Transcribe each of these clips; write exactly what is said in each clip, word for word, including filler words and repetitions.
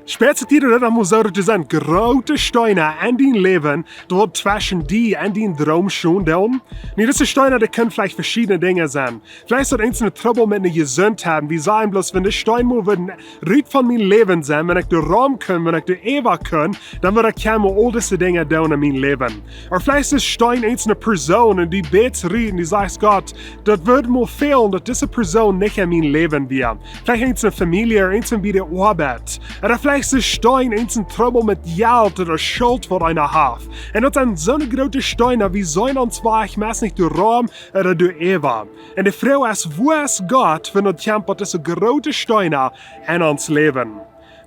Spieet sikj die daut emol soo, daut doa sent groote Steena en dien Läwen, dee tweschen die un dien Droom stonen doonen? Nu, dise Steena, dee kjennen veleicht veschiedne Dinja sennen. Veleicht es daut eent een Trubbel met de Jesuntheit. Wie sajen bloos, wan de Steen mol wudd rut von mien Läwen sennen, wan ekj doa rom kunn, wan ekj doa äwa kunn, dan wudd ekj kjeen mol aul dise Dinja doonen en mien Läwen. Ooda veleicht es de Steen eent een Persoon un du bätst rut un du sajchst: Gott, daut wudd mol fälen, daut dise Persoon nich en mien Läwen wia. Veleicht eent een Famielje, eent een bie de Oabeit. Ooda veleicht es de Steen eent een Trubbel met Jelt ooda Schult, waut eena haft. Un daut sent soone groote Steena, wie seenen ons Wajch meist nich doa rom ooda doa äwa. Un de Froag es: Wua es Gott, wan daut kjemt bat dise groote Steena en ons Läwen?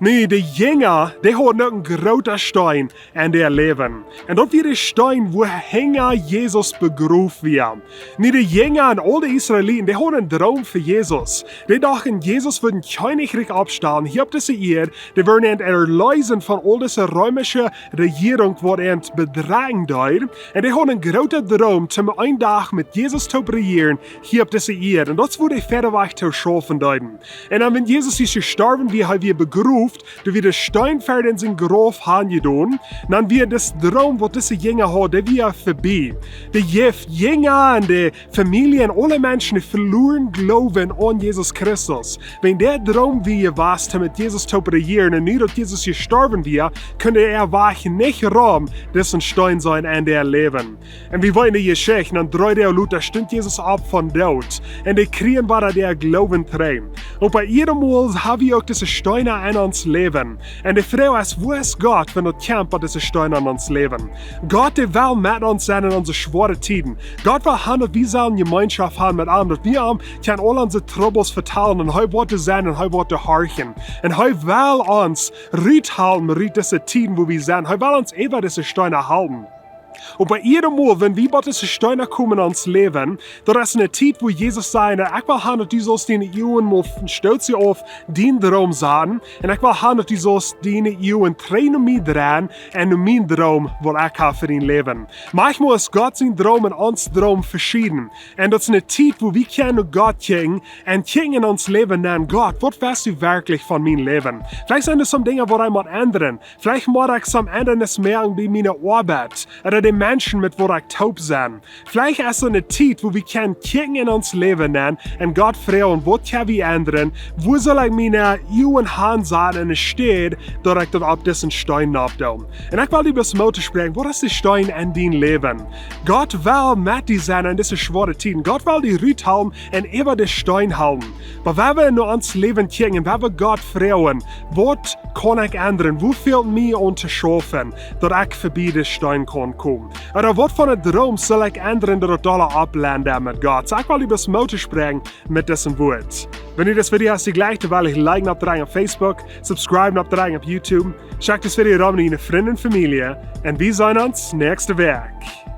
Nu, de Jinja, dee hauden uk een groota Steen en äa Läwen. Un daut wia de Steen, wua hinja Jesus begroft wia. Nu, de Jinja un aul de Israeliten, dee hauden een Droom fa Jesus. Dee dochten, Jesus wudd een Kjennichrikj oppstalen hia opp dise Ieed, dee wudd an erleesen von aul dise reemische Rejierunk, waut an bedrekjen deed. Un dee hauden een groota Droom, om een Dach met Jesus to rejieren hia opp dise Ieed. Un daut es, wua dee wieda wajch to schaufen deeden. Un dan, wan Jesus es jestorwen, wia hee wada begroft, doa wia de Steen ver en sien Grauf hanjedonen, dan wia dis Droom, waut dise Jinja hauden, dee wia verbie. De Jeft Jinja un de Famielje un aule Menschen, dee veluaren Gloowen aun Jesus Christus. Wan de Droom wia jewast, om met Jesus to rejieren, un nu daut Jesus jestorwen wia, kunn äa Wajch nich rom disen Steen sennen en äa Läwen. Un wie weeten de Jeschicht, dan dree Doag lota stunt Jesus opp vom Doot. Un dee kjrieen wada dän Gloowen trigj. Oba bie jieda Mol ha wie uk dise Steena en ons Läwen. Un de Froag es: Wua es Gott, wan daut kjemt bat dise Steena en ons Läwen? Gott, dee well met ons sennen en onse schwoare Tieden. Gott well han, daut wie sellen Jemeenschoft han met am, daut wie am kjennen aul onse Trubbels vetalen un hee woat doa sennen un hee woat doa horchen. Un hee well ons ruthalen rut dise Tieden, wua wie sent. Hee well ons äwa dise Steena hoolen. Oba bie jieda Mol, wan wie bat dise Steena komen en ons Läwen, daut es eene Tiet, wua Jesus säd: Ekj well han, daut du saust diene Uagen mol von stootsie auf dien Droom saten, un ekj well han, daut du saust diene Uagen trigj no mie dreien un no mienen Droom, waut ekj ha fa dien Läwen. Maunchmol es Gott sien Droom un ons Droom veschieden. Un daut es eene Tiet, wua wie kjennen no Gott kjikjen un kjikjen en ons Läwen nenn: Gott, waut west du werkjlich von mien Läwen? Veleicht sent doa soone Dinja, waut ekj mott endren. Veleicht mott ekj soone Endrunk moaken bie miene Oabeit ooda de Menschen, met waut ekj toop sie. Veleicht es doa eene Tiet, wua wie kjennen kjikjen en ons Läwen nenn un Gott froagen: Waut kjenn wie endren? Wua saul ekj miene Uagen hansaten en de Städ, daut ekj daut opp disen Steen oppdoo? Un ekj well die bloos Moot toospräakjen: Waut es de Steen en dien Läwen? Gott well met die sennen en dise schwoare Tieden. Gott well die ruthalen un äwa dän Steen hoolen. Oba wan wie no ons Läwen kjikjen, wan wie Gott froagen: Waut kaun ekj endren? Wua fält mie aun to schaufen, daut ekj verbie dän Steen kaun komen? Ooda waut fa een Droom saul ekj endren, daut ekj dolla oppblend met Gott? Soo, ekj well die bloos Moot toospräakjen met dise Wieed. Wan die dit Video haft jejlikjt, dan well die liken oppdrekjen opp Facebook, subscriben oppdrekjen opp YouTube, schekj dit Video rom no diene Frind un Famielje, un wie seenen ons näakjste Wäakj.